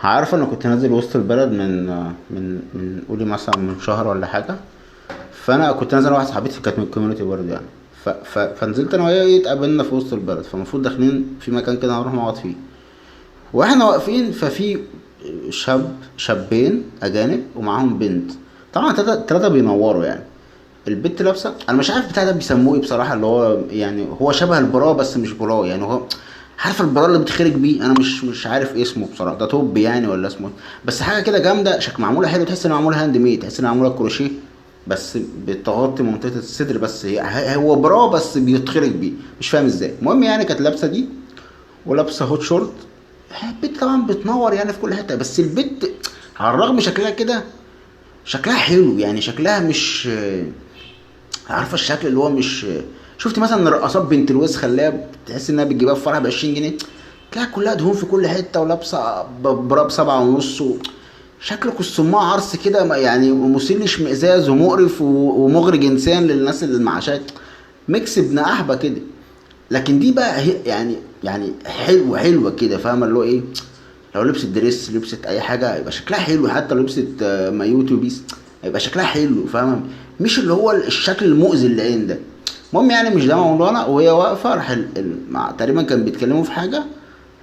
عارفه انا كنت نازل وسط البلد من قولي مثلا من شهر ولا حاجه. فانا كنت نازل مع واحدة صاحبتي كانت من ال community برضه يعني. ف ف فنزلت انا وهي، اتقابلنا في وسط البلد، فالمفروض داخلين في مكان كده هنروح نقعد فيه. واحنا واقفين ففي شاب شابين اجانب ومعاهم بنت، طبعا تلاتة بينوروا يعني. البنت لابسه، انا مش عارف بتاع ده بيسموه ايه بصراحه، اللي هو يعني هو شبه ال bra بس مش bra يعني، هو عارف ال bra اللي بتخرج بيه، انا مش عارف إيه اسمه بصراحه، ده top يعني ولا اسمه إيه؟ بس حاجة كده جامده، شكل معمولة حلو، تحس انها معمولة hand made، تحس انها معمولة كروشيه، بس بتغطي منطقة الصدر بس، هي هو bra بس بيتخرج بيه، مش فاهم ازاي. المهم يعني كانت لابسه دي ولابسه hot short. البت طبعا بتنور يعني في كل حته، بس البت على الرغم شكلها كده شكلها حلو يعني، شكلها مش عارفه الشكل اللي هو مش، شفت مثلا رقصات بنت الوسخة اللي هي بتحس انها بتجيبها في فرح ب 20 جنيه، تلاقي كلها دهون في كل حتة ولابسه bra ب 7.5 شكل كسماء عرس كده يعني، مثير للاشمئزاز ومقرف ومغري جنسيا للناس اللي المعاشات، mix ابن احبه كده. لكن دي بقى هي يعني، يعني حلوة حلوة كده، فاهمه اللي هو ايه، لو لبست dress لبست اي حاجة يبقى شكلها حلو، حتى لو لبست مايو two piece يبقى شكلها حلو، فاهمه، مش اللي هو الشكل المؤذي للعين ده. المهم يعني مش ده موضوعنا. وهي واقفة راح تقريبا كان بيتكلموا في حاجة،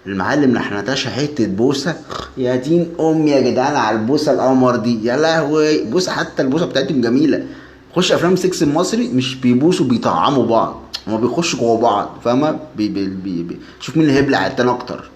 المعلم راح نتاشا حتة بوسه، يا دين امي يا جدعان على البوسه القمر دي، يا لهوي بوسه، حتى البوسه بتاعتهم جميلة. خش افلام 6 المصري مش بيبوسوا، بيطعموا بعض، هما بيخشوا جوه بعض، فاهمه، بي بي بي بي. شوف مين اللي هيبلع التاني اكتر.